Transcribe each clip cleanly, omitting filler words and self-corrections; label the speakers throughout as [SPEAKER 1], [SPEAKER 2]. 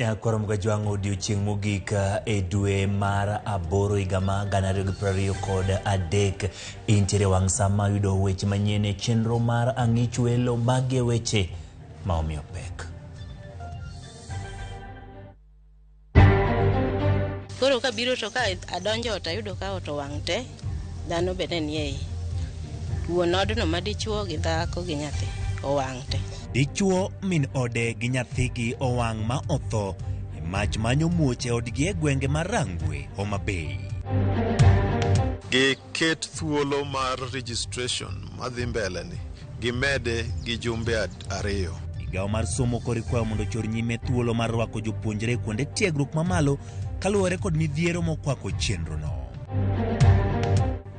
[SPEAKER 1] Nyakwar Mugajwang' odiochieng' mogik e dwe mar aboro higa ma 2023. Intiere wang' sa ma yudo weche manyien e chenro mar Ang'ich Welo. Magi e weche ma omiyo pek.
[SPEAKER 2] Koro kabiro to ka adonjo ot ayudo ka ot owang' te, dhano be ne nie iye. Wuon odno ma dichuo gi dhako gi nyathi owang' te.
[SPEAKER 1] Dichuo, min ode gi nyathigi owang' ma otho e mach manyo muoch e odgi e gwenge mar Rangwe, Homa Bay.
[SPEAKER 3] Giket thuolo mar registration madhi mbele ni gimede gi jumbe 2.
[SPEAKER 1] Migawo mar somo koro ikwayo mondo ochor nyime thuolo mar rwako jopuonjre e kuonde tiegruok mamalo kaluwore kod midhiero mokwako chenrono.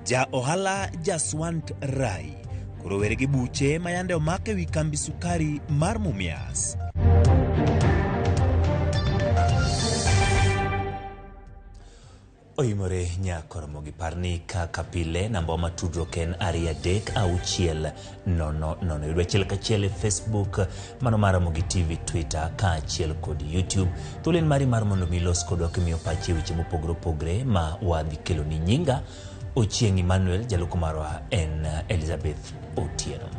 [SPEAKER 1] Ja ohala Jaswant Rai koro were gi buche ma yande omak e wi kambi sukari mar Mumias. Oimore nyakoromo gi parni kaka pile namba ma tudruok en 23600. Yudwa achiel kachiel e Facebook mano mar Ramogi TV, Twitter kaachiel kod YouTube. Thuolo en mari mar mondo mi ilos kodwa kimiyo pachi e weche mopogore opogore ma wadhi kelo ni. Nyinga Ochieng' Emmanuel, jalupo marwa en Elizabeth Otieno.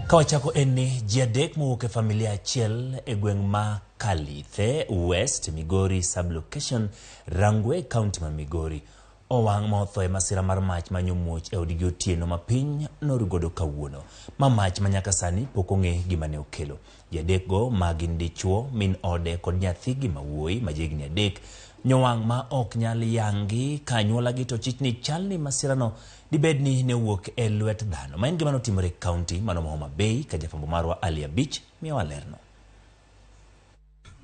[SPEAKER 1] Ka wachako en ni ji 3 mowuok e familia achiel e gweng' ma Kalithe West, Migori sub-location, Rangwe, county ma Migori owang' ma otho e masira mar mach manyo muoch e odgi otieno ma piny noru godo kawuono. Ma mach ma nyaka sani pok ong'e gima ne okelo. Ji 3 go ma gin dichuo, min ode kod nyathigi ma wuoyi ma jahigni 3 nyowang' ma ok nyal yangi ka anyuolagi to chich ni chal ni masirano dibed ni ne owuok e lwet dhano. Ma en gima notimore e county mano ma Homa Bay ka jafwambo marwa Ali Abich miyowa lerno.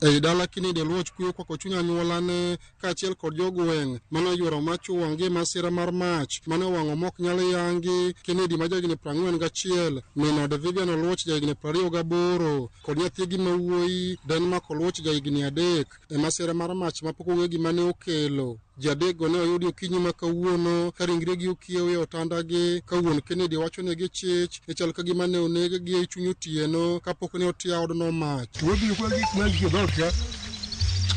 [SPEAKER 4] Ei dala Kennedy Oluoch kuyo kwako chuny anyuolane kaachiel kod jogweng' mane oyuoro mach owang' gi masira mar mach mane owang'o mok nyal yangi. Kennedy ma jahigni 41, min ode Vivian Oluoch jahigni 28 kod nyathigi ma wuoyi Denmark Oluoch jahigni 3 e masira mar mach mapok ong'e gima ne okelo. Ji 3 go ne oyudi okinyi ma kawuono ka ringregi okiew e otandagi ka wuon Kennedy wacho ni gichich e chal ka gima ne oneg-gi e chuny otieno kapok ne otia odno mach.
[SPEAKER 5] Wabiro kwa gik man gi dhoot ka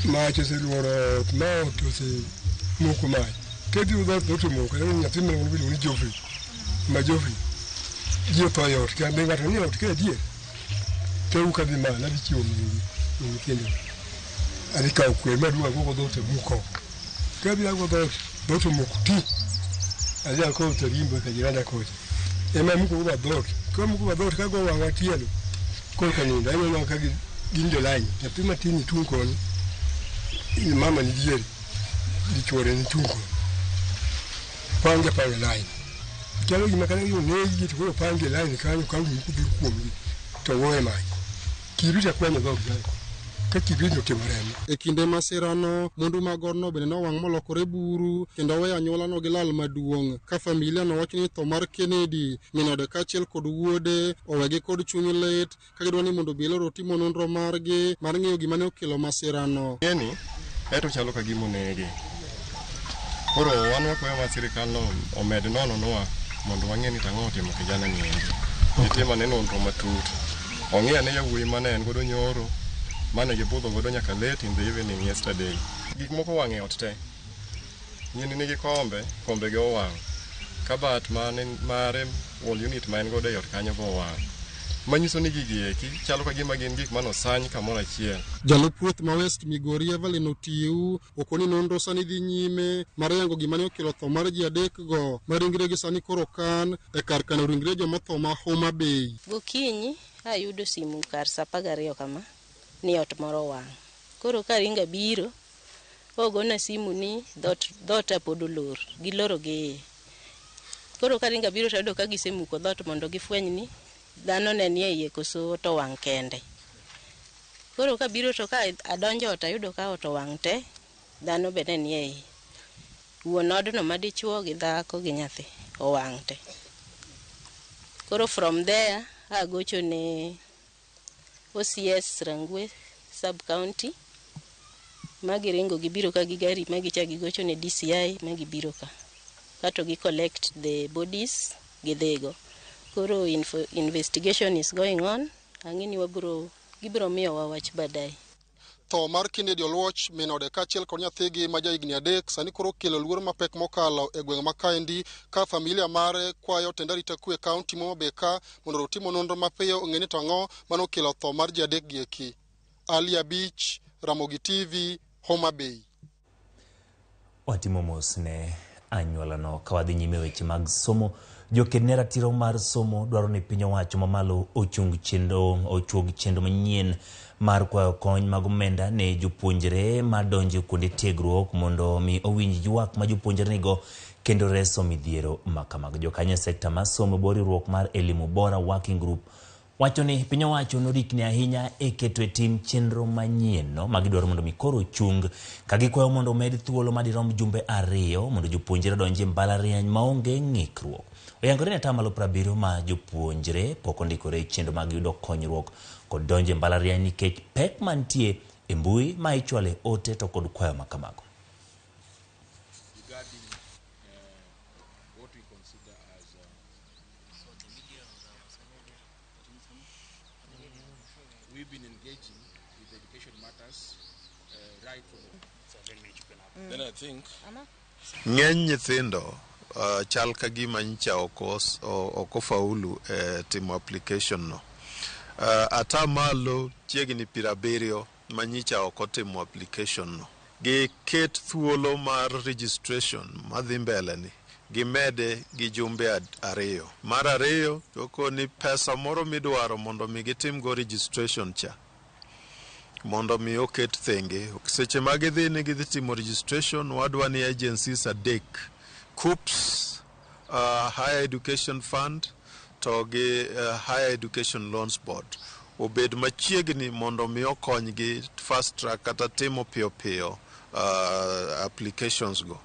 [SPEAKER 5] mach oseluoro ot ma ot osemoko mach. Kebiro dhoot dhoot omoko, nyathi moro iluongo ni Geoffrey, ma Geoffrey. Ji otho e ot ka, be ng'ato ni e ot ka adier? Tewu kadhi malo, adhi chiwo mingi, nyithindo. Adhi kawo kwer maduong' agogo dhoot amuk oko. Kabiro ago dhoot, dhoot omoko ti. Adhi akowo tarimbo ka jiranda kocha. Ema amuko go dhoot. Ka amuko go dhoot kago wang'a tielo. Korka nindo, aneno ka gin jolany. Nyathi matin ni tung' koni, mama ni diere, dichuore ni tung' koni. Pange apanga line. Chalo gima kata oneggi to koro pange line kanyo ka moko biro kuomgi to goye mach. Kibrit akwanyo dhogi kanyo. Ka kibrit otimo remo.
[SPEAKER 4] E kinde masirano, mwandu mag odno bende nowang' molokore buru kendo oweyo anyuolano gi lal maduong'. Ka familia no wacho ni tho mar Kennedy, min ode kaachiel kod wuode owegi kod chuny lit ka gidwa ni mondo obila otimo nonro margi mar ng'eyo gima ne okelo masirano.
[SPEAKER 6] Ng'eni eto chalo ka gima onege. Koro wan wakwayo ma sirikal no omed nononwa mondo wang'e ni tang'o otimo kijana ni endi. Gitim ane nonro matut. Ong'i ane yawuoyi mane en godo nyoro, mane gibudho godo nyaka late in the evening yesterday. Gik moko owang' e ot te. Nyini nigi kombe, kombe ge owang'. Kabat mane mare wall unit ma en godo e ot kanyo be owang'. Manyiso ni gigi eki chalo ka gima gin gik manosany kamoro achiel.
[SPEAKER 4] Jalup ruoth ma West Migori Evelyn Otiu okoni nonro sani dhi nyime mar yango gima ne okelo tho mar ji 3 go ma ringregi sani koro kan e kar kano ringre jomotho ma Homa Bay.
[SPEAKER 2] Gokinyi ayudo simu kar saa 12 kama ni ot moro owang'. Koro ka ringa biro ogona simu ni dhota pod olor, giloro gi iye. Koro ka ringa biro to ayudo ka gisemuko dhoot mondo gifweny ni dhano ne nie iye koso ot owang' kende. Koro ka biro to ka adonjo ot ayudo ka ot owang' te, dhano be ne nie iye. Wuon odno ma dichuo gi dhako gi nyathi owang' te. Koro from there agocho ne OCS Rangwe sub-county ma giringo gibiro ka gi gari ma gichak gigocho ne DCI ma gibiro ka. Kato gi collect the bodies gidhigo. Koro investigation is going on. Ang'e ni gibiro miyowa wach baadaye.
[SPEAKER 4] Tho mar Kennedy Oluoch, min ode kaachiel kod nyathigi ma jahigni 3 sani koro kelo luoro mapek mokalo e gweng' ma kaendi, ka familia mare kwayo tend arita kwe kaunti ma Homa Bay ka mondo otimo nonro mapiyo ong'e ni to ang'o mane okelo tho mar ji 3 gi eki. Ali Abich, Ramogi TV, Homa Bay.
[SPEAKER 1] Watimo mos ne anyuolano. Ka wadhi nyime weche mag somo, joked ne ratiro mar somo dwaro ni piny owacho mamalo ochung chenro, ochuog chenro manyien mar kwayo kony mag omenda ne jopuonjre madonjo kuonde tiegruok mondo mi owinj ywak ma jopuonjre nigo kendo reso midhiero ma kamago. Jokanyo e sekta mar somo bo riwruok mar Elimu Bora Working Group wacho ni piny owacho norikni ahinya e keto e tim chenro manyien no ma gidwaro mondo mi koro ochung ka gikwayo mondo omed thuolo madirom jumbe 2 mondo jopuonjre odonji e mbalariany maonge ng'ikruok. Oyangore ni 70% ma jopuonjre pok ondikore e chenro mag yudo konyruok kod donjo e mbalariany nikech pek mantie e mbui ma ichwale ote to kod kwayo ma kamago.
[SPEAKER 7] Regarding what we consider as we've been engaging with education matters right from the
[SPEAKER 8] Then I think
[SPEAKER 3] Ng'eny nyithindo chal ka gima nyicha ok ofaulu e timo application no. Atamalo chiegni 70 ma nyicha ok otimo application no. Giket thuolo mar registration madhi mbele ni gimede gi jumbe 2. Mar ariyo, koni pesa moro midwaro mondo mi gitimgo registration cha mondo mi oket thenge. Seche ma gidhi ni gidhi timo registration, wadwa ni agencies 3, KUCCPS, Higher Education Fund to gi Higher Education Loans Board obed machiegni mondo mi okonygi fast track kata timo piyo piyo applications go.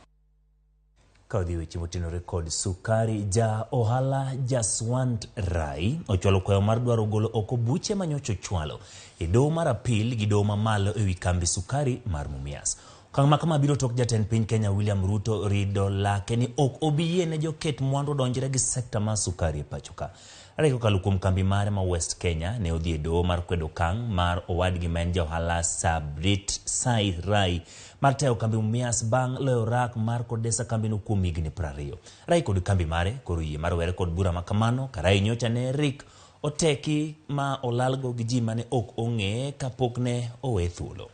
[SPEAKER 1] Ka odhi weche motenore kod sukari, ja ohala Jaswant Rai ochwalo kwayo mar dwaro golo oko buche manyocha ochwalo e doho mar apil gi doho mamalo ewi kambi sukari mar Mumias. Okang' ma kama biro tok jatend piny Kenya William Ruto rido lake ni ok obi yie ne joket mwandu odonjre gi sekta mar sukari e pacho ka. Rai kokalo kuom kambi mare ma West Kenya ne odhi e doho mar kwedo okang' mar owadgi ma en ja ohala Sabrit Sai Rai mar tayo kambi Mumias bang' loyo rak mar kodesa kambino kuom higni 20. Rai kod kambi mare koro yie mar were kod bura ma kamano ka Rai nyocha ne rik oteki ma olalgo gi ji mane ok ong'e kapok ne owe thuolo.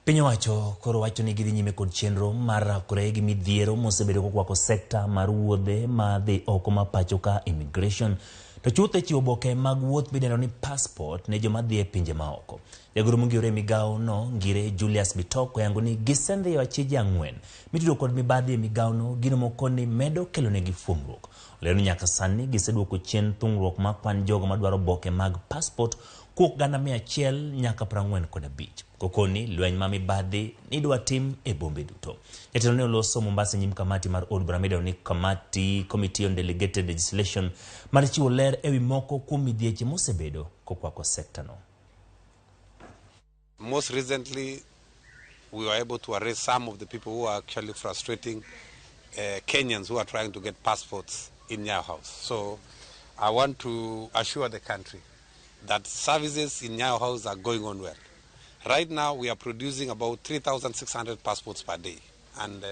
[SPEAKER 1] Piny owacho koro wacho ni gidhi nyime kod chenro mar rakore gi midhiero mosebedo kokwako sekta mar wuodhe madhi oko ma pacho ka immigration to chuth e chiwo oboke mag wuoth midendo ni passport ne joma dhi e pinje maoko. Jagoro mongirore e migawo no Ngire Julius Bitok oyango ni gisendhiyo achije 4 mitudo kod mibadhi e migawo no, gino moko ni medo kelonegi fuong'ruok. Olero ni nyaka sani giseduoko chien thung'ruok mar kwan jogo madwaro oboke mag passport kuok 100 nyaka 45. Kokoni lweny ma mibadhi nidwa tim e bombe duto. Jatelo ne oloso Mombasa nyim kamati mar od bura midendo ni Kamati Committee on Delegated Legislation mar chiwo ler ewi moko kuom midhieche mosebedo kokwako sekta no.
[SPEAKER 9] Most recently, we were able to arrest some of the people who are actually frustrating Kenyans who are trying to get passports in Nyayo House. So I want to assure the country that services in Nyayo House are going on well. Right now, we are producing about 3,600 passports per day. And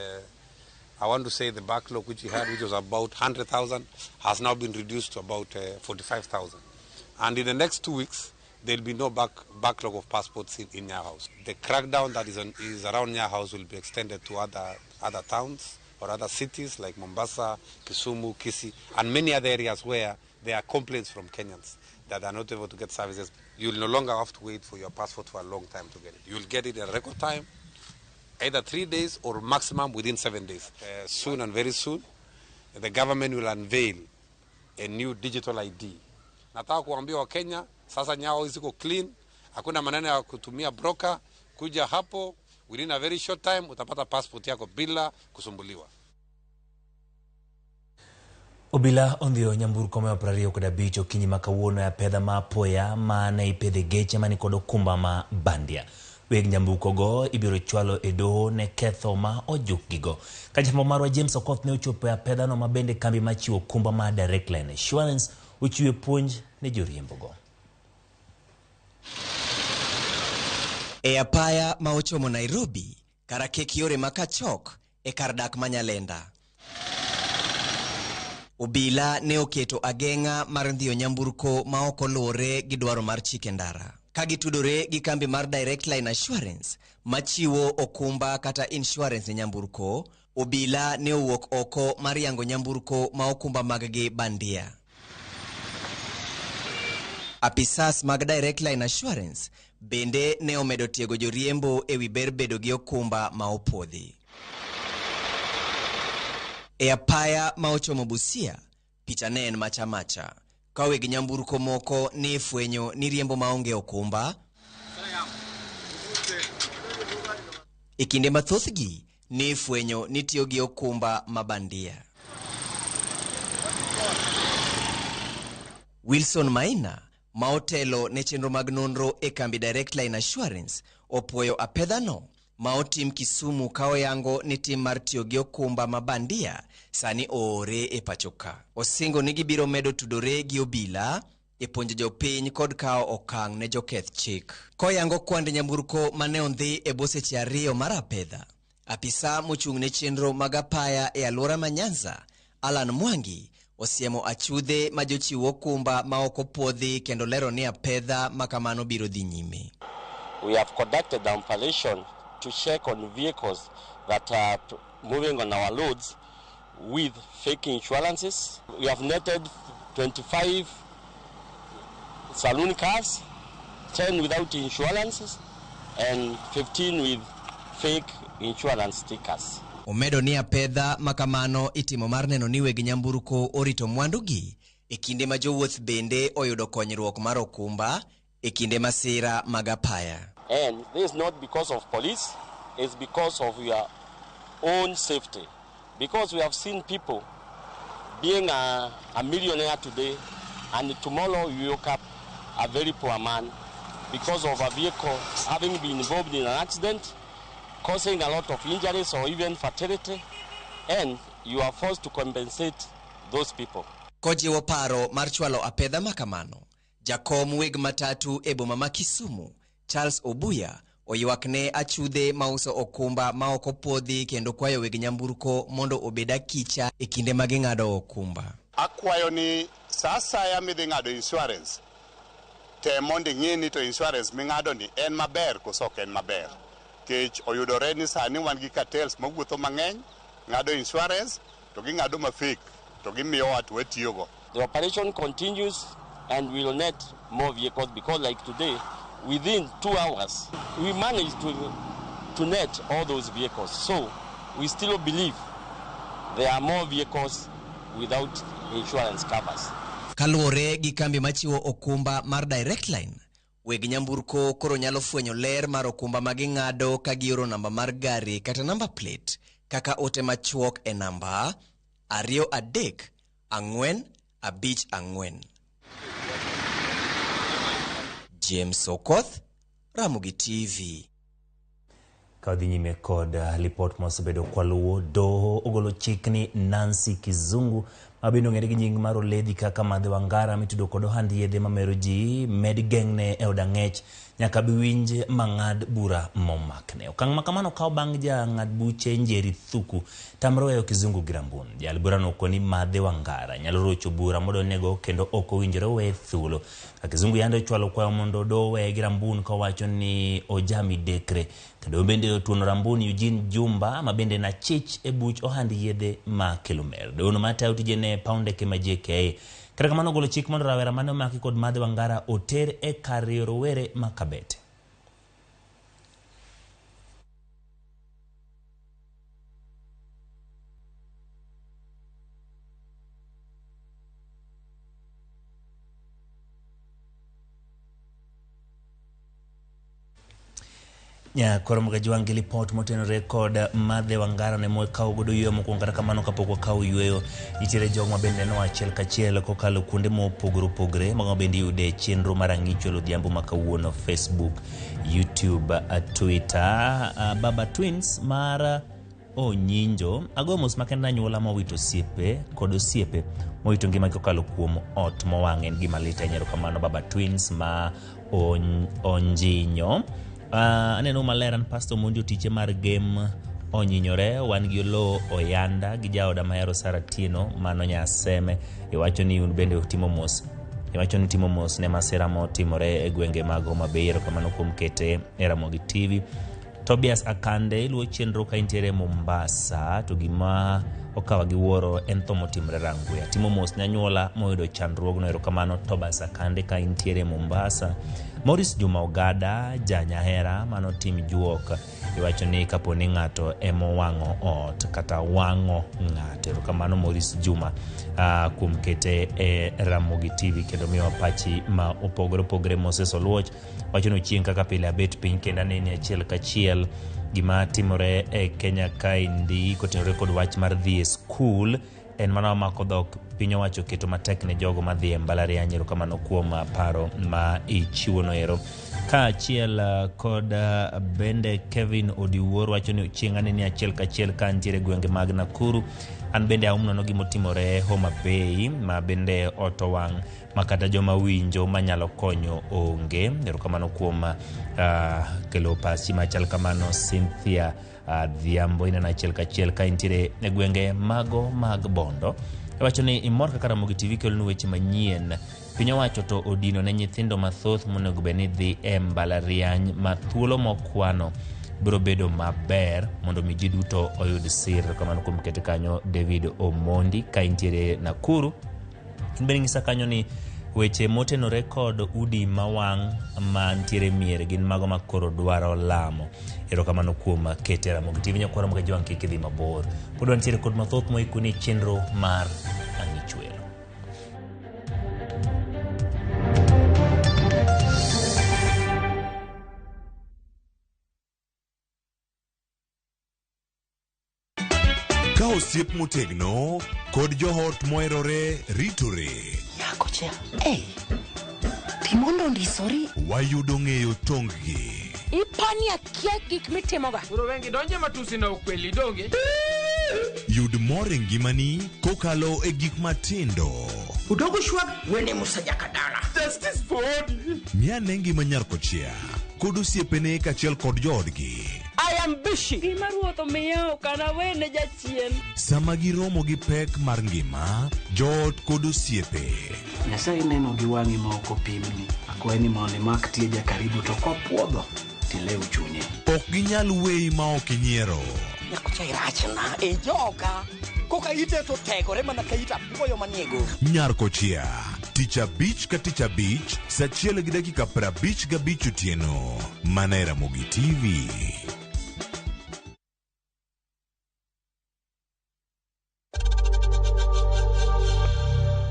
[SPEAKER 9] I want to say the backlog which we had, which was about 100,000, has now been reduced to about 45,000. And in the next 2 weeks, there will be no backlog of passports in Nyayo House. The crackdown that is around Nyayo House will be extended to other towns or other cities like Mombasa, Kisumu, Kisii, and many other areas where there are complaints from Kenyans that are not able to get services. You'll no longer have to wait for your passport for a long time to get it. You'll get it in record time, either 3 days or maximum within 7 days. Soon and very soon, the government will unveil a new digital ID. Nataka kuambia wa Kenya, sasa Nyayo ziko clean, hakuna maneno ya kutumia broker, kuja hapo within a very short time utapata passport yako bila kusumbuliwa.
[SPEAKER 1] Obila ondhiyo nyamburko moyo 25 okinyi ma kawuono e apedha ma apoya ma ne ipedhe geche mani kod okumba ma bandia. Weg nyamburkogo ibiro chwalo e doho ne ketho ma ojukgigo. Ka jafwambo marwa James Okoth ne ochopo e apedhano ma bende kambi ma chiwo okumba ma Direct Line Assurance ochiwe puonj ne joriembogo.
[SPEAKER 8] E apaya ma ochomo Nairobi, karakek yore ma Kachok e kar dak ma Nyalenda. Obila ne oketo ageng'a mar ndhiyo nyamburko ma ok oluwore gi dwaro mar chike ndara. Ka gitudore gi kambi mar Direct Line Assurance machiwo okumba kata insurance ne nyamburko, obila ne owuok oko mar yango nyamburko ma okumba mag-gi bandia. Apisas mag Direct Line Assurance bende ne omedo tiego joriembo e wi ber bedo gi okumba ma opuodhi. E apaya ma ochomo Busia, picha ne en macha macha. Ka weg nyamburko moko ne fwenyo ni riembo maonge okumba, e kinde ma thothgi ne fwenyo ni tiyo gi okumba ma bandia. Wilson Maina, ma otelo ne chenro mag nonro e kambi Direct Line Assurance, opuoyo apedhano ma otim Kisumu ka oyango ni tim mar tiyo gi okumba ma bandia sani oore e pacho ka. Osingo ni gibiro medo tudore gi obila e puonjo jopiny kod kawo okang' ne joketh chik. Koyango kwand nyamburko mane ondhi e bwo seche 2 mar apedha, apisa mochung' ne chenro mag apaya e alwora ma Nyanza, Alan Mwangi, osiemo achudhe ma jochiw okumba ma ok opuodhi kendo lero ni apedha ma kamano biro dhi nyime.
[SPEAKER 10] We have conducted the operation to check on vehicles that are moving on our roads with fake insurances. We have netted 25 saloon cars, 10 without insurances, and 15 with fake insurance stickers.
[SPEAKER 8] Omedo ni apedha ma kamano itimo mar neno ni weg nyamburko orito mwandugi e kinde ma jowuoth bende oyudo konyruok mar okumba e kinde masira mag apaya.
[SPEAKER 10] And this is not because of police, it's because of your own safety. Because we have seen people being a millionaire today, and tomorrow you wake up a very poor man because of a vehicle having been involved in an accident, causing a lot of injuries or even fatality, and you are forced to compensate those people.
[SPEAKER 8] Kojiwo paro mar chwalo apedha ma kamano, jakom weg matatu e boma ma Kisumu, Charles Obuya, oywak ne achudhe mauso okumba ma ok opuodhi kendo kwayo weg nyamburko mondo obed akicha e kinde ma ging'ado okumba.
[SPEAKER 11] Akwayo ni sa asaya midhi ng'ado insurance, tem mondo ing'i ni to insurance ming'ado ni en maber koso ok en maber. Kech oyudore ni sani wan gi cartels mawuotho mang'eny, ng'ado insurance to ging'ado ma fake to gimiyowa to watiyogo.
[SPEAKER 10] The operation continues and we will net more vehicles because like today, within 2 hours, we managed to net all those vehicles. So we still believe there are more vehicles without insurance covers.
[SPEAKER 8] Kaluwore gi kambi machiwo okumba mar Direct Line, weg nyamburko koro nyalo fwenyo ler mar okumba ma ging'ado ka gioro namba mar gari kata namba plate kaka ote machuok e namba 2 3 4 5 4. James Okoth, Ramogi TV.
[SPEAKER 1] Ka wadhi nyime kod lipot mosebedo kwaluwo, doho ogolo chik ni Nancy Kizungu ma bende ong'ere gi nying mar Oledhi kaka Madhe Wangara mitudo kod ohand yedhe mamero ji med geng'ne e od ang'ech nyaka biwinj mang'ad bura momakne. Okang' ma kamano okaw bang' jang'ad buche Njeri Thuku tamre weyo Kizungu gi Rambun. Jal burano okoni Madhe Wangara nyalo rocho bura modonjnego kendo ok owinjore oweye thuolo. Ka Kizungu yande ochwalo kwayo mondo doho oweye gi Rambun kowacho ni ojamidekre. Kendo bende otuono Rambun Eugene Jumba ma bende en achich e buch ohand yedhe ma kelo mer. Dohono matayo tije ne paw ndeke ma JKIA. Kata kamano ogolo chik mondo rawera mane omaki kod Madhe Wangara oter e kar riyo rowere ma Kabete. Koro Mgajwang' gi lipot motenore kod Madhe Wangara ne mwakawo godo yueyo mokwongo. Kata kamano kapok wakawo yueyo, nitiere jogo ma bende nenowa achiel kachiel kokalo kuonde mopogore opogore mago bende iyude e chenro mar Ang'ichwel Odhiambo ma kawuono, Facebook, YouTube, Twitter. Baba Twins mar Onyinjo, agoyo mos makende ne anyuola mowito osiepe kod osiepe mowito ngimagi kokalo kuom ot mowang'. En gima lit ahinya. Erokamano Baba Twins ma Onjinyo. Aneno maler an Pastor Mondi Otiche mar Gem onyinyore. Wan gi Oloo Oyanda gi jaoda mahero Sara Tieno mano Nyaseme. Iwacho ni un bende utimo mos. Iwacho ni utimo mos ne masira motimore e gwenge mag Homa Bay. Erokamano kuom kete e Ramogi TV. Tobias Akande iluwo chenro ka intiere Mombasa to gima okawa gi wuoro en tho motimre Rangwe. Atimo mos ne anyuola moyudo chandruogno. Erokamano Tobias Akande ka intiere Mombasa. Maurice Juma Ogada ja Nyahera mano tim juok iwacho ni kapo ni ng'ato emowang'o ot kata wang'o ng'ato. Erokamano Maurice Juma kuom kete e Ramogi TV kendo miyowa pachi ma opogore opogore. Moses Oluoch wacho ni chieng' kaka pile abet piny kendo aneni achiel kachiel gima timore e Kenya kaendi kotenore kod wach mar dhi e skul en mana mako dhok piny owacho keto matek ne jogo madhi e mbalariany. Erokamano kuom paro ma ichiwono ero. Kaachiel kod bende Kevin Odiwuor wacho ni chieng' aneni achiel kachiel ka antiere e gwenge mag Nakuru. An bende aum nono gimotimore Homa Bay ma bende ot owang' ma kata joma winjo manyalo konyo onge. Erokamano kuom kelo pachi machal kamano Cynthia Adhiambo. Ineno achiel kachiel ka intiere e gwenge mago mag Bondo. Iwacho ni imor kaka Ramogi TV kelonu weche manyien. Piny owacho to odino ne nyithindo mathoth monego bed ni dhi e mbalariany ma thuolo mokwano biro bedo maber mondo mi ji duto oyud sir. Erokamano kuom kete kanyo David Omondi ka intiere Nakuru. In bende nyisa kanyo ni weche motenore kod udi mawang' mantiere mier gin mago ma koro dwaro lamo. Erokamano kuom kete Ramogi TV. Nyakwar Ramogi Jwang' kik idhi mabor. Pod wantiere kod mathoth moikoni e chenro mar Ang'ichwelo.
[SPEAKER 12] Ka osiep motegno kod joot moherore ritore.
[SPEAKER 13] Nyako cha, hey, timondo ondisori.
[SPEAKER 12] Wayudo ng'eyo tonggi.
[SPEAKER 14] Ipani akia gik mitimoga.
[SPEAKER 15] Koro wengi donje matusi na ukweli donge.
[SPEAKER 12] Yud mor e ngimani kokalo e gik matindo.
[SPEAKER 16] Udogo shwag wene Musa Jakadala.
[SPEAKER 15] Justice for Odi.
[SPEAKER 12] Ng'i ngima nyar kochia kod osiepene kaachiel kod joodgi.
[SPEAKER 14] I am busy. Gima ruoth omiya ok anawene jachien.
[SPEAKER 12] Sama giromo gi pek mar ngima, joot kod osiepe.
[SPEAKER 17] Nyasaye neno gi wang'i ma ok opimni. Akwayi ni mondo imak tieja karibu to kopuodho tilew chunye.
[SPEAKER 12] Ok ginyal weyi ma ok inyiero.
[SPEAKER 16] Nyakocha irachna e joka. Koka ite to tegore mana ka it apuoyo manie go.
[SPEAKER 12] Nyar kochia, tich abich ka tich abich, saa achiel gi dakika 55 otieno. Mana e Ramogi TV.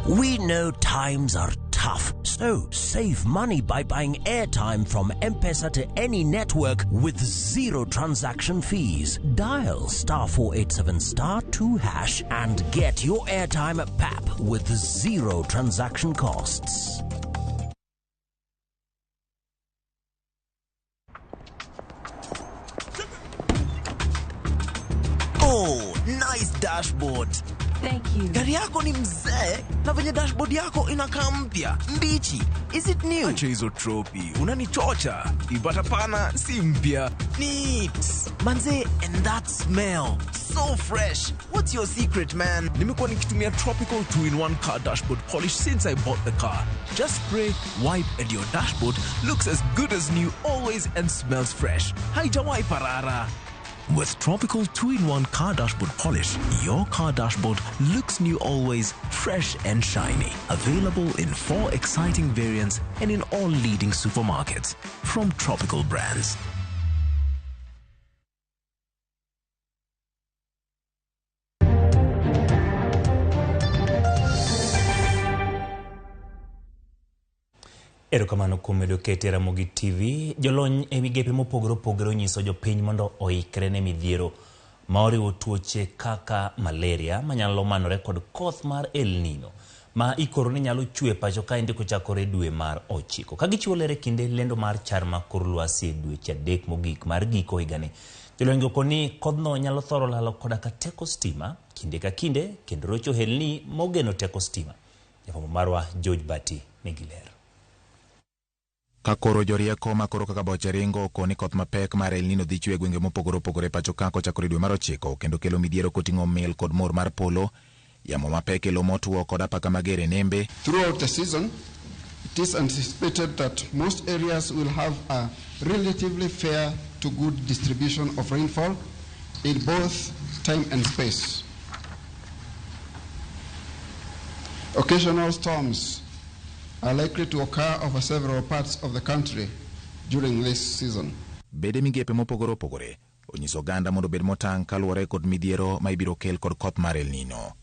[SPEAKER 18] We know times are tough, so save money by buying airtime from M-Pesa to any network with zero transaction fees. Dial star 487 star 2 hash and get your airtime at PAP with zero transaction costs.
[SPEAKER 19] Oh, nice dashboard.
[SPEAKER 14] Thank you.
[SPEAKER 19] Gari yako ni mzee na venye dashboard yako inakaa mpya mbichi. Is it new?
[SPEAKER 20] Acha hizo tropi, unanichocha. Ipata pana si mpya.
[SPEAKER 19] Neat. Manze, and that smell. So fresh. What's your secret, man?
[SPEAKER 20] Nimekuwa nikitumia Tropical 2-in-1 car dashboard polish since I bought the car. Just spray, wipe and your dashboard looks as good as new always and smells fresh. Haijawahi parara. With Tropical 2-in-1 car dashboard polish, your car dashboard looks new always, fresh and shiny. Available in 4 exciting variants and in all leading supermarkets. From Tropical Brands.
[SPEAKER 1] Erokamano kuom medo kete Ramogi TV. Jolony e migepe mopogore opogore onyiso jopiny mondo oikre ne midhiero ma oriwo tuoche kaka malaria manyalo manore kod koth mar El Nino ma ikoro ni nyalo chwe pacho kaendi kochakore dwe mar 9. Ka gichiwo ler e kinde lendo mar char ma kor lwasi e dweche 3 mogik mar giko higani. Jolony go ni kodhno nyalo thoro lalo koda ka teko stima kinde ka kinde kendo rocho helni mogeno teko stima. Jafwambo marwa George Bati nigi ler.
[SPEAKER 21] Ka koro jorieko makoro kaka boche ringo okoni koth mapek mar El Nino dhi chwe e gwenge mopogore opogore pacho ka kochakore dwe mar 9 kendo kelo midhiero koting'o mil kod mor mar polo, yamo mapek e lowo motwo kod apaka mager e nembe.
[SPEAKER 22] Throughout the season, it is anticipated that most areas will have a relatively fair to good distribution of rainfall in both time and space. Occasional storms are likely to occur over several parts of the country during this season.
[SPEAKER 21] Bede migepe mopogore opogore onyiso oganda mondo obed motang' kaluwore kod midhiero ma ibiro kel kod koth mar El Nino.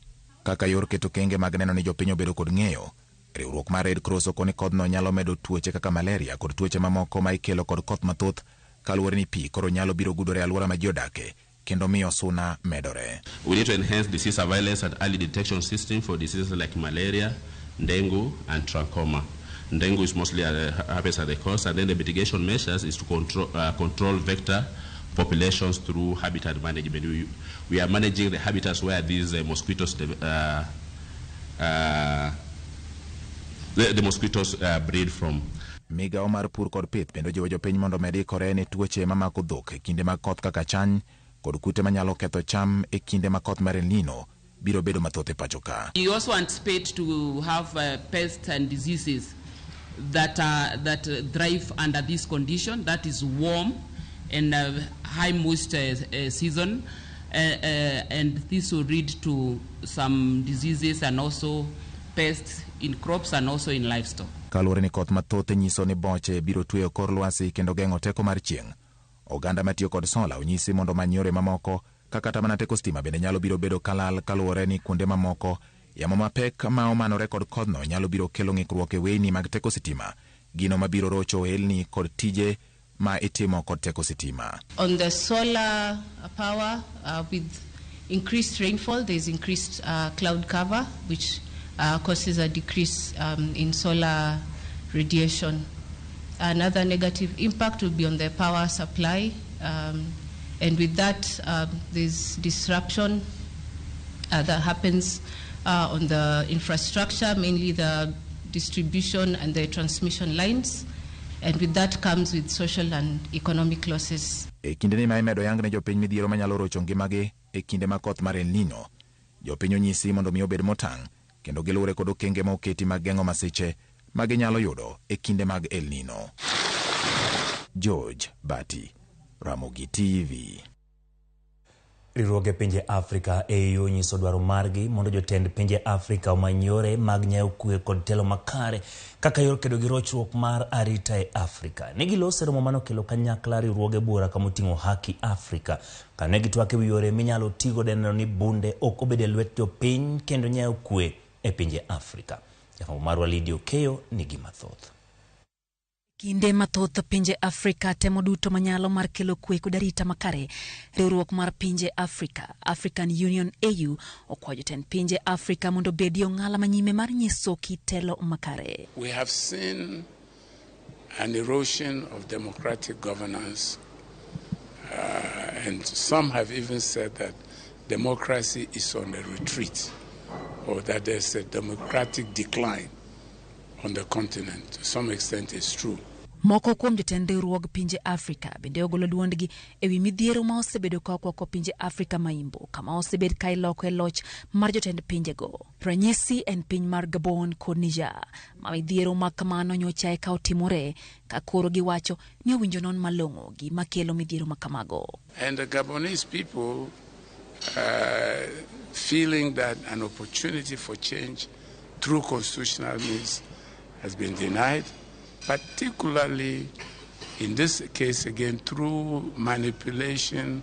[SPEAKER 21] Kaka yor keto kenge mag neno ni jopiny obedo kod ng'eyo, riwruok mar Red Cross okoni kodhno nyalo medo tuoche kaka malaria kod tuoche mamoko ma ikelo kod koth mathoth kaluwore ni pi koro nyalo biro gudore e alwora ma ji odake kendo miyo suna medore.
[SPEAKER 23] We need to enhance disease surveillance and early detection system for diseases like malaria, dengue and trachoma. Dengue is mostly happens at the coast, and then the mitigation measures is to control vector populations through habitat management. We are managing the habitats where these mosquitoes the mosquitoes breed from.
[SPEAKER 21] Migawo mar pur kod pith bende ojiwo jopiny mondo omed ikore ne tuoche mamako dhok e kinde mag koth kaka chany kod kute manyalo ketho cham e kinde ma koth mar El Nino biro bedo mathoth e pacho ka.
[SPEAKER 24] We also anticipate to have pests and diseases that thrive under this condition, that is warm and high moisture season, and this will lead to some diseases and also pests in crops and also in livestock.
[SPEAKER 21] Kaluwore ni koth mathoth nyiso ni boche biro tweyo kor lwasi kendo geng'o teko mar chieng', oganda matiyo kod sola onyisi mondo omany yore mamoko kaka kata mana teko stima bende nyalo biro bedo kalal kaluwore ni kuonde mamoko yamo mapek ma omanore kod kodhno nyalo biro kelo ng'ikruok e weyni mag teko sitima, gino mabiro rocho ohelni kod tije ma itimo kod teko sitima.
[SPEAKER 25] On the solar power, with increased rainfall, there is increased cloud cover, which causes a decrease in solar radiation. Another negative impact will be on the power supply, and with that, there's disruption that happens on the infrastructure, mainly the distribution and the transmission lines, and with that comes with social and economic losses.
[SPEAKER 21] E kindeni ma imedo yang ne jopiny midhiero manyalo rocho ngimagi e kinde ma koth mar El Nino, jopiny onyisi mondo mi obed motang' kendo giluwre kod okenge ma oketi mag geng'o masiche ma ginyalo yudo e kinde mag El Nino. George Bati, Ramogi TV.
[SPEAKER 1] Riwruoge pinje Afrika AU onyiso dwaro margi mondo jotend pinje Afrika omany yore mag nyayo kwe kod telo makare kaka yor kedo gi rochruok mar arita e Afrika. Ne giloso e romo manokelo kanyakla riwruoge buora kamoting'o Haki Afrika. Kane gitwak ewi yore minyalo tigo e neno ni bunde ok obedo e lwet jopiny kendo nyayo kwe e pinje Afrika. Jafwambo marwa Lydia Okeyo nigi mathoth.
[SPEAKER 26] Kinde mathoth pinje Afrika temo duto manyalo mar kelo kwe kod arita makare. Riwruok mar pinje Afrika, African Union AU, okwayo jotend pinje Afrika mondo obedi ong'ala manyime mar nyiso kitelo makare.
[SPEAKER 27] We have seen an erosion of democratic governance, and some have even said that democracy is on a retreat, or that there's a democratic decline on the continent. To some extent it's true.
[SPEAKER 26] Moko kuom jotend riwruog pinje Afrika bende ogolo duondgi ewi midhiero ma osebedo ka okwako pinje Afrika maimbo, kama osebed ka iloko e loch mar jotend pinjego. Ranyisi en piny mar Gabon kod Niger, ma midhiero ma kamano nyocha eka otimore, ka koro giwacho ni owinjo non malong'o gima kelo midhiero ma kamago.
[SPEAKER 27] And the Gabonese people feeling that an opportunity for change through constitutional means has been denied, particularly in this case again through manipulation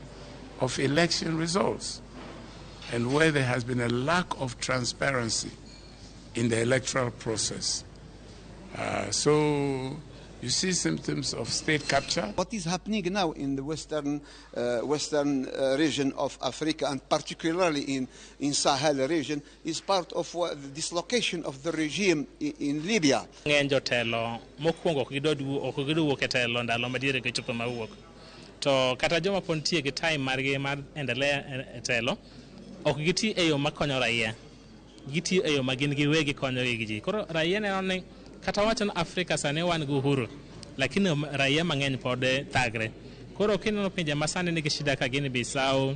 [SPEAKER 27] of election results, and where there has been a lack of transparency in the electoral process. So you see symptoms of state capture.
[SPEAKER 22] What is happening now in the western region of Africa, and particularly in Sahel region, is part of the dislocation of the regime in Libya.
[SPEAKER 2] Ng'eny jotelo mokwongo ok gidwa wuok e telo ndalo madiere gichopo mawuok. To kata joma pod nitie gi time margi mar endelea e telo, ok giti e yo makonyo raia. Gitiyo e yo ma gin giwegi konyogi gi ji. Koro raia neno ni kata wacho ni Afrika sani wan gi uhuru, lakini raia mang'eny pod thagre. Koro kineno pinje ma sani nigi shida ka Guinea Bissau,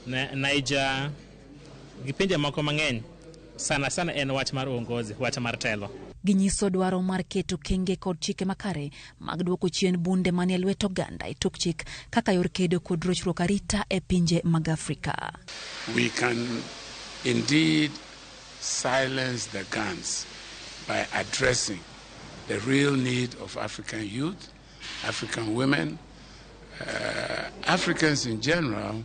[SPEAKER 2] Niger, gi pinje moko mang'eny, sana sana en wach mar uongozi, wach mar telo.
[SPEAKER 26] Ginyiso dwaro mar keto kenge kod chike makare mag duoko chien bunde manie lwet oganda e tok chik kaka yor kedo kod rochruok arita e pinje mag Afrika.
[SPEAKER 27] We can indeed silence the guns by addressing the real need of African youth, African women, Africans in general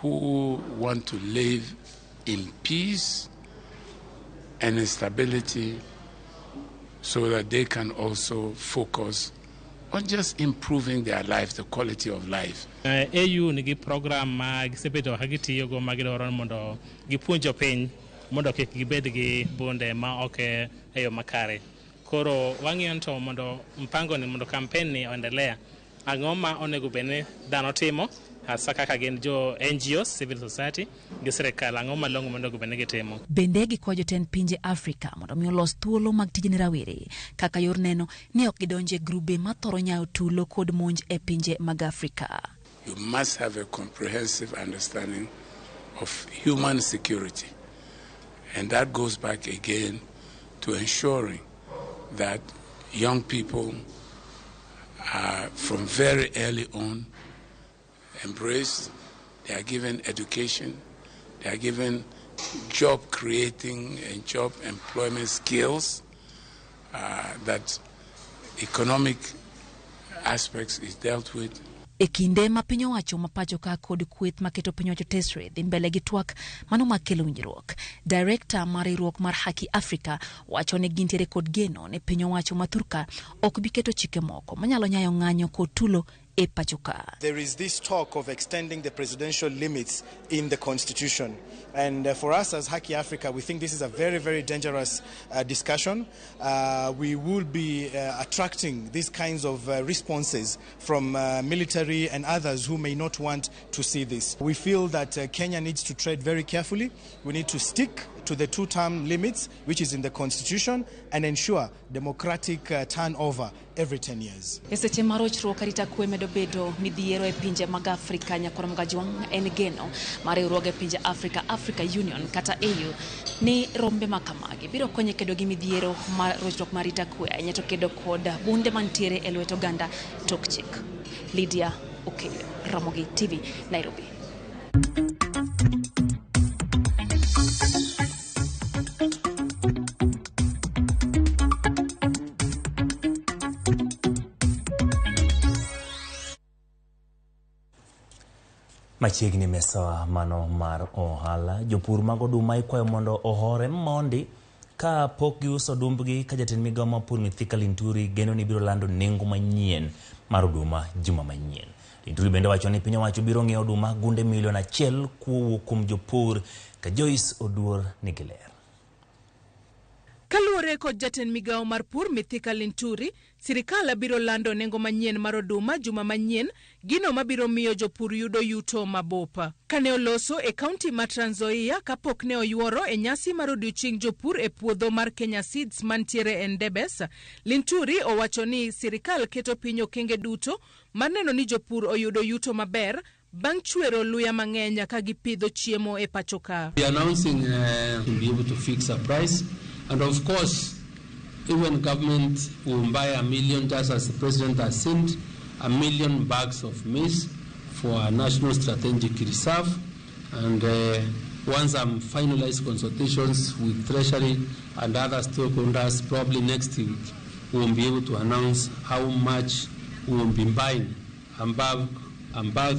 [SPEAKER 27] who want to live in peace and in stability so that they can also focus on just improving their life, the quality of life.
[SPEAKER 2] AU nigi program ma gisebedo ka gitiyogo ma gidwaro mondo gipuonj jopiny mondo kik gibed gi bunde ma ok e yo makare. Koro wang'iyo to mondo mpango ni mondo campaign ni oendelea, ang'o ma onego bed ni dhano timo hasa kaka gin jo NGOs, civil society gi sirikal, ang'o malong'o monego bed ni gitimo.
[SPEAKER 26] Bende gikwayo jotend pinje Afrika mondo mi olos thuolo mag tije ne rawere kaka yor neno ni ok gidonje grube mathoro nyayo tulo kod monj e pinje mag Afrika.
[SPEAKER 27] You must have a comprehensive understanding of human security. And that goes back again to ensuring that young people are from very early on embraced, they are given education, they are given job creating and job employment skills, that economic aspects is dealt with.
[SPEAKER 26] E kinde ma piny owacho ma pacho ka kod kweth maketo piny owacho tesre dhi mbele gi twak mano makelo winjruok. Director mar riwruok mar Haki Africa wacho ni gintiere kod geno ni piny owacho ma thurka ok bi keto chike moko manyalo nyayo ng'anyo kod tulo e pacho ka.
[SPEAKER 3] There is this talk of extending the presidential limits in the constitution. And for us as Haki Africa, we think this is a very, very dangerous discussion. We will be attracting these kinds of responses from military and others who may not want to see this. We feel that Kenya needs to tread very carefully. We need to stick to the two-term limits, which is in the constitution, and ensure democratic turnover every 10 years.
[SPEAKER 26] E seche ma rochruok arita kwe medo bedo midhiero e pinje mag Afrika, Nyakwar Mgajwang' en geno mar riwruoge e pinje Afrika, Africa Union kata AU, ni rombe ma kamagi biro konyo e kedo gi midhiero mar rochruok mar arita kwe ahinya to kedo kod bunde mantiere e lwet oganda tok chik. Lydia Okello, Ramogi TV, Nairobi.
[SPEAKER 1] Machiegni mesawa mano mar ohala, jopur mag oduma ikwayo mondo ohore mondi ka pok giuso odumbgi ka jatend migao mar pur Mithika Linturi geno ni biro lando nengo manyien mar oduma juma manyien. Linturi bende wacho ni piny owacho biro ng'iewo oduma gunde milion 1 kowuok kuom jopur ka Joyce Oduor nigi ler.
[SPEAKER 4] Kaluwore kod jatend migao mar pur Mithika Linturi, sirikal biro lando nengo manyien mar oduma juma manyien, gino mabiro miyo jopur yudo yuto mabup. Kane oloso e kaunti ma Trans Nzoia kapok ne oyuoro e nyasi mar odiochieng' jopur e puodho mar Kenya Seeds mantiere e Ndebes, Linturi owacho ni sirikal keto piny okenge duto mar neno ni jopur oyudo yuto maber bang' chwero luya mang'eny ka gipidho chiemo e pacho ka.
[SPEAKER 5] We are announcing to be able to fix a price. And of course, even government will buy 1 million, just as the president has sent, 1 million bags of maize for our national strategic reserve. And once I'm finalized consultations with Treasury and other stakeholders, probably next week, we will be able to announce how much we will be buying a bag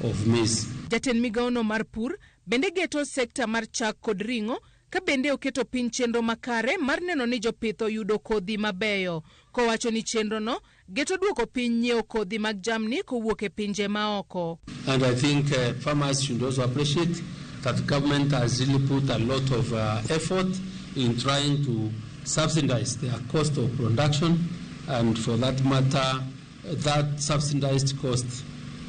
[SPEAKER 5] of maize.
[SPEAKER 4] Jatend migawono mar pur bende geto sekta mar chak kod ring'o Ka bende oketo piny chenro makare mar neno ni jopith oyudo kodhi mabeyo. Kowacho ni chenrono geto duoko piny nyiewo kodhi mag jamni kowuok e pinje maoko.
[SPEAKER 5] And I think farmers should also appreciate that government has really put a lot of effort in trying to subsidize their cost of production, and for that matter, that subsidized cost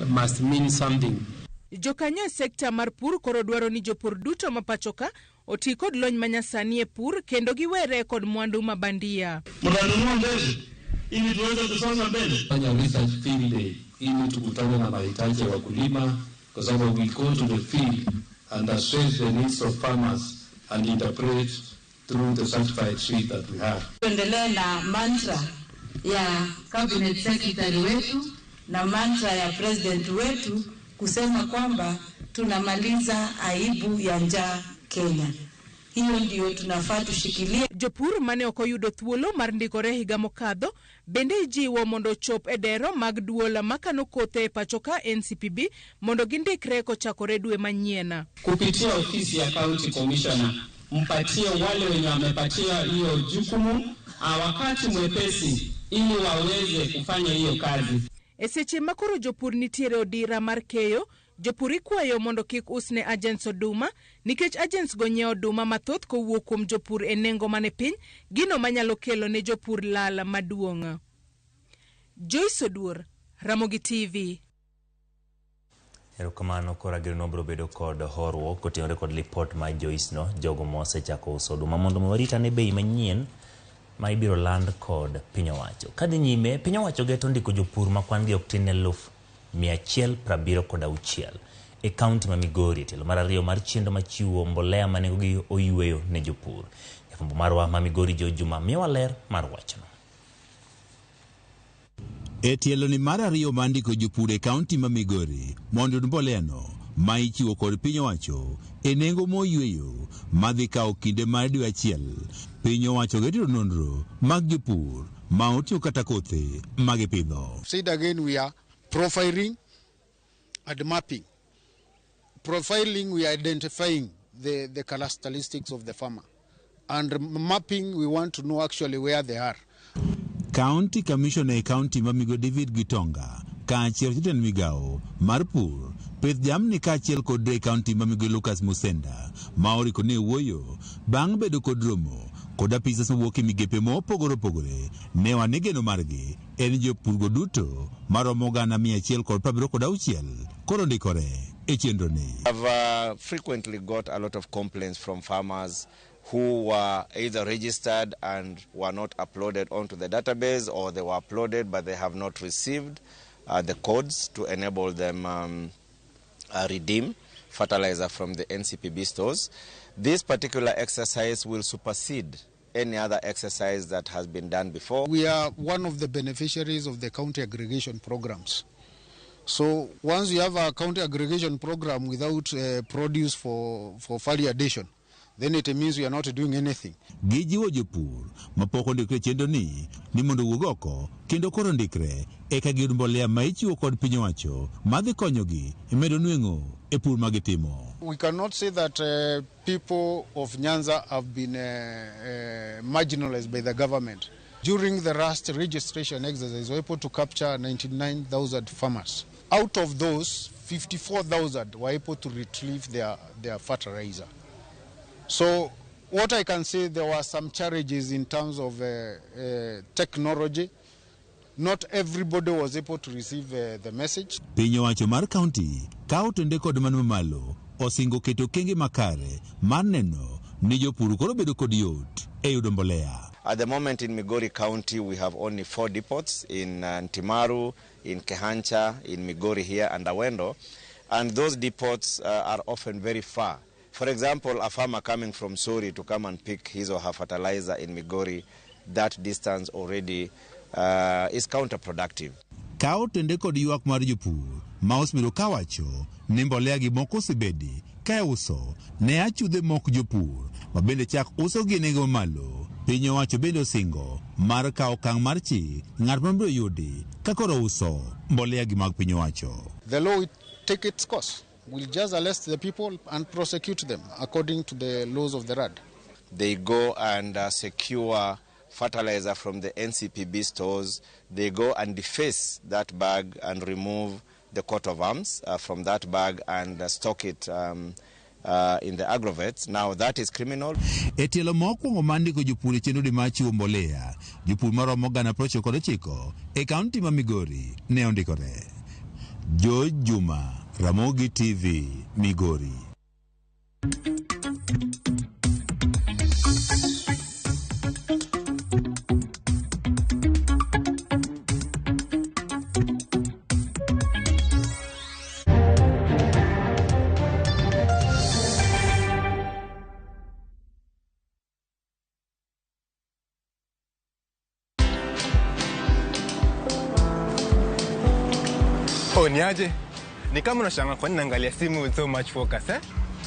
[SPEAKER 5] must mean something.
[SPEAKER 4] Jokanyo e sekta mar pur koro dwaro ni jopur duto ma pachoka oti kod lony manyasani e pur kendo giwere kod mwandu ma bandia.
[SPEAKER 6] Mtanunua mbegu ili tuweze kusonga mbele.
[SPEAKER 7] Fanya research field day ili tukutane na mahitaji ya wakulima, kwa sababu we go to the field and assess the needs of farmers and interpret through the certified seed that we have.
[SPEAKER 8] Tuendelee na mantra ya cabinet secretary wetu na mantra ya president wetu kusema kwamba tunamaliza aibu ya njaa Kenya. Hiyo ndio tunafaa tushikilie.
[SPEAKER 4] Jopur mane ok oyudo thuolo mar ndikore higa mokadho bende ijiwo mondo ochop e dero mag duol makano kothe e pachoka NCPB mondo gindikre kochakore dwe manyien.
[SPEAKER 9] Kupitia ofisi ya county commissioner, mpatie wale wenye wamepatia hiyo jukumu wakati mwepesi ili waweze kufanya hiyo kazi.
[SPEAKER 4] E seche ma koro jopur nitiere odira mar keyo, jopur ikwayo mondo kik usne agents oduma nikech agents go nyiewo oduma mathoth kowuok kuom jopur e nengo mane piny, gino manyalo kelo ne jopur lal maduong'. Joyce Oduor, Ramogi TV.
[SPEAKER 1] Erokamano koro ageno biro bedo kod horuok kotenore kod lipot mar Joyce no, jogo mosechako uso oduma mondo warit ane bei manyien ma ibiro land kod piny owacho. Kadhi nyime, piny owacho geto ndiko jopur ma kwan gi ok tin ne 176,000 e kaunti ma Migori e tielo mar ariyo mar chenro machiwo mbolea ma nengogi oyweyo ne jopur. Jafwambo marwa ma Migori Joe Juma miyowa ler mar wachno.
[SPEAKER 10] E tielo ni mar ariyo mar ndiko jopur e kaunti ma Migori mondo oyud mbolea no ma ichiwo kod piny owacho e nengo moyweyo madhi kawo kinde mar dwe achiel. Piny owacho geto nonro mag jopur ma otiyo kata kothe magipidho.
[SPEAKER 22] Said again, we are profiling and mapping. Profiling, we are identifying the characteristics of the farmer. And mapping, we want to know actually where they are.
[SPEAKER 10] County Commissioner e kaunti ma Migori David Gitonga kaachiel jatend migawo mar pur, pith jamni kaachiel kod e kaunti ma Migori Lucas Musenda ma oriko ne wuoyo bang' bedo kod romo kod apisas mowuok e migepe mopogore opogore ne wane geno margi en jopurgo duto maromo 176,000 koro ndikore e chenro ni.
[SPEAKER 11] I've frequently got a lot of complaints from farmers who were either registered and were not uploaded onto the database, or they were uploaded but they have not received the codes to enable them redeem fertilizer from the NCPB stores. This particular exercise will supersede any other exercise that has been done before.
[SPEAKER 22] We are one of the beneficiaries of the county aggregation programs. So once you have a county aggregation program without produce for value addition, then it means we are not doing anything.
[SPEAKER 10] Gijiwo jopur mapok ondikre chenro ni mondo owuog oko kendo koro ndikre eka giyud mbolea ma ichiwo kod piny owacho madhi konyogi e medo nweng'o e pur magitimo.
[SPEAKER 22] We cannot say that people of Nyanza have been marginalized by the government. During the last registration exercise, we were able to capture 99,000 farmers. Out of those, 54,000 were able to retrieve their fertilizer. So what I can say, there were some challenges in terms of technology. Not everybody was able to receive the message.
[SPEAKER 10] Piny owacho mar kaunti ka otende kod mano mamalo osingo keto kenge makare mar neno ni jopur koro bedo kod yot e yudo mbolea.
[SPEAKER 11] At the moment in Migori County, we have only 4 depots in Ntimaru, in Kehancha, in Migori here, and Awendo. And those depots are often very far. For example, a farmer coming from Sori to come and pick his or her fertilizer in Migori, that distance already is counterproductive.
[SPEAKER 10] Ka otende kod ywak mar jopur ma osebedo kawacho ni mbolea gi moko osebedi ka iuso ne achudhe mok jopur ma bende chak uso gi nengo mamalo. Piny owacho bende osingo mar kawo okang' mar chik ng'at mabiro yudi ka koro uso mbolea gi mag piny owacho.
[SPEAKER 22] The law will take its course. We'll just arrest the people and prosecute them according to the laws of the land.
[SPEAKER 11] They go and secure fertilizer from the NCPB stores. They go and deface that bag and remove the coat of arms from that bag and stock it in the agrovets. Now that is criminal.
[SPEAKER 10] E tielo mokwongo mar ndiko jopur e chenro mar chiwo mbolea, jopur maromo 99,000 e kaunti ma Migori ne ondikore. George Juma, Ramogi TV, Migori.
[SPEAKER 12] Oh, niaje? Ni kama unashangaa kwa nini naangalia simu with so much focus, eh?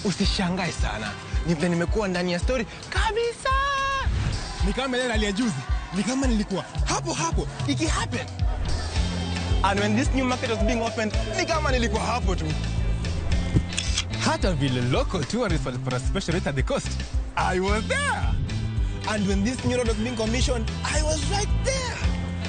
[SPEAKER 12] Usishangae sana. Ni vile nimekuwa ndani ya story kabisa. Ni kama ile nalia juzi. Ni kama nilikuwa hapo hapo iki happen. And when this new market was being opened, ni kama nilikuwa hapo tu. Hata vile local tourists walipata special rate at the coast, I was there. And when this new road was being commissioned, I was right there.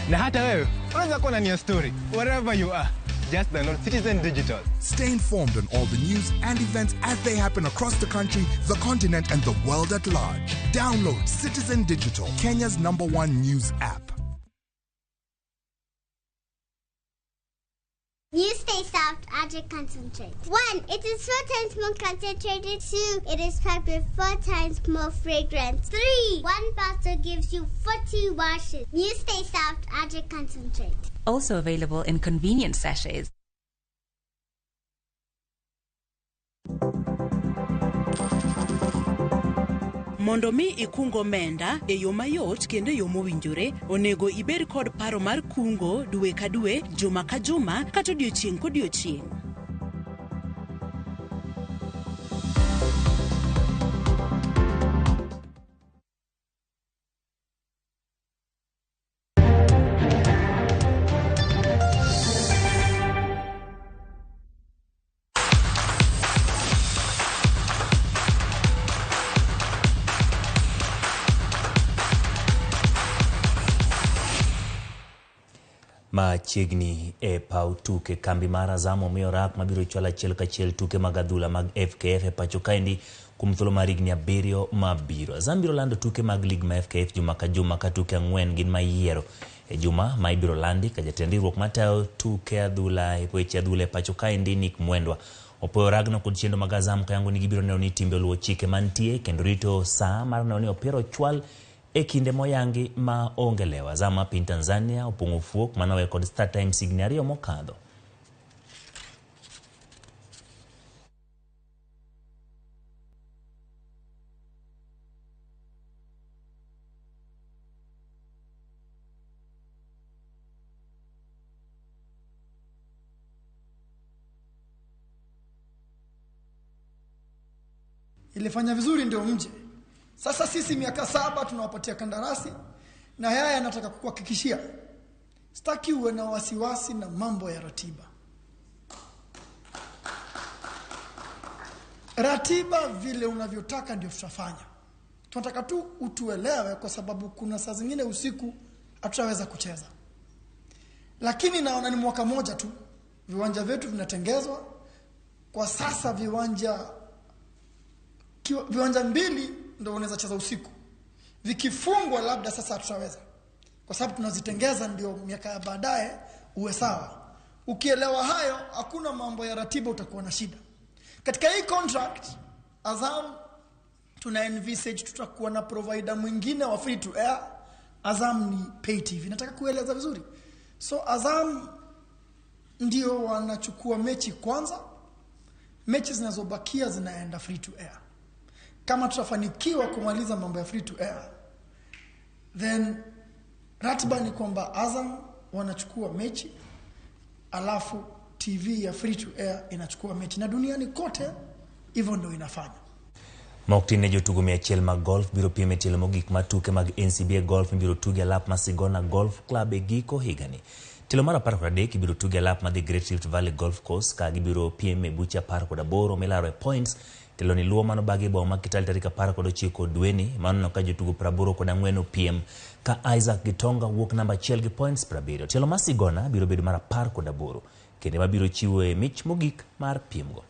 [SPEAKER 12] Na hata wewe unaweza kuwa ndani ya story wherever you are. Just download Citizen Digital.
[SPEAKER 13] Stay informed on all the news and events as they happen across the country, the continent, and the world at large. Download Citizen Digital, Kenya's #1 news app.
[SPEAKER 14] You stay soft, Aja concentrate. 1, it is 4 times more concentrated. 2, it is packed with 4 times more fragrance. 3, 1 bottle gives you 40 washes. You stay soft, Aja concentrate.
[SPEAKER 15] Also available in convenient sachets.
[SPEAKER 4] Mondo mi ikung omenda e yo mayot kendo e yo mowinjore, onego ibed kod paro mar kungo dwe ka dwe, juma ka juma, kata odiochieng' kodiochieng'.
[SPEAKER 1] Machiegni e paw tuke kambi mar Azam omiyo rak mabiro chwalo achiel kachiel tuke mag adhula mag FKF e pacho kaendi kuom thuolo mar higni 7 mabiro. Azam biro lando tuke mag lig ma FKF juma ka juma ka tuke 4 gin ma iyiero e juma ma ibiro landi ka jatend riwruok matayo tuke adhula e weche adhula e pacho kaendi Nick Mwendwa opoyo ragno kod chenro mag Azam kayango ni gibiro neno ni timbe oluwo chike mantie kendo rito saa mar neno ni opira ochwal e kinde moyangi ma onge lewo. Azam ma piny Tanzania opong'o fuok manowe kod Star Times higni 2 mokadho.
[SPEAKER 16] Ilifanya vizuri ndio mje. Sasa sisi miaka 7 tunawapatia kandarasi na haya nataka kukuhakikishia. Sitaki uwe na wasiwasi na mambo ya ratiba. Ratiba vile unavyotaka ndio tutafanya. Tunataka tu utuelewe kwa sababu kuna saa zingine usiku hatutaweza kucheza. Lakini naona ni mwaka moja tu viwanja vyetu vinatengezwa. Kwa sasa viwanja 2 ndio unaweza cheza usiku. Vikifungwa labda sasa hatutaweza. Kwa sababu tunazitengeza ndio miaka ya baadaye uwe sawa. Ukielewa hayo hakuna mambo ya ratiba utakuwa na shida. Katika hii contract Azam tuna envisage tutakuwa na provider mwingine wa free to air. Azam ni pay TV. Nataka kueleza vizuri. So Azam ndio wanachukua mechi kwanza. Mechi zinazobakia zinaenda free to air. Kama tutafanikiwa kumaliza mambo ya free to air, then ratiba ni kwamba Azam wanachukua mechi, alafu TV ya free to air inachukua mechi, na duniani kote hivyo ndio inafanya.
[SPEAKER 1] Moktin ne jotugo 100 mag golf biro piem e tielo mogik mar tuke mag NCBA Golf mibiro tugi e lap mar Sigona Golf Club e giko higani. Tielo mar 13 ibiro tuge alap madhi Great Rift Valley Golf Course ka gibiro piem e buche 18 milaro e points. Tielo ni luwo mano bagi e boma ma Kitale tarik 19 dweni mano ka jotugo 84 opiem ka Isaac Gitonga wuok namba achiel gi points 70. Tielo mar Sigona biro bedo mar 18 kendo mabiro chiwoe mich mogik mar piemgo.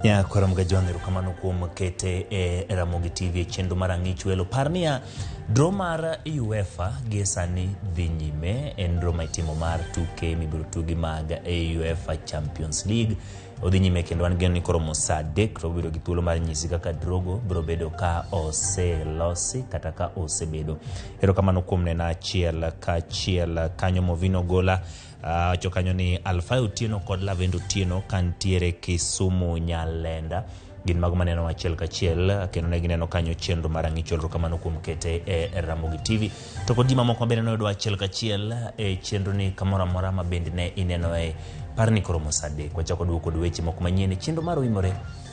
[SPEAKER 1] Nyakwara Mgajwang', erokamano kuom kete e Ramogi TV e chenro mar Ang'ich Welo. Par niya, draw mar UEFA gie sani dhi nyime, en draw ma itimo mar tuke mibiro tugi mag UEFA Champions League. Odhi nyime kendo wan geno ni koromo saa 3 to wabiro gi thuolo mar nyisi kaka drogo biro bedo ka oselosi kata ka osebedo. Erokamano kuom nena achiel kachiel kanyo Movino Gola wacho kanyo ni Alfayo Otieno kod Lavendo Otieno kantiere Kisumu Nyalenda gin mago maneno achiel kachiel kendo ne gineno kanyo chenro mar ang'icho. Erokamano kuom kete e Ramogi TV to kod ji mamoko bende noyudo achiel kachiel e chenro ni kamoro amora ma bende ne inenoe. Par ni koromo saa 3 wachako duoko kod weche moko manyien e chenro mar Oimore.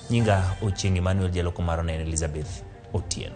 [SPEAKER 1] Nyinga Ochieng' Emmanuel, jaloko mar oneno Elizabeth Otieno.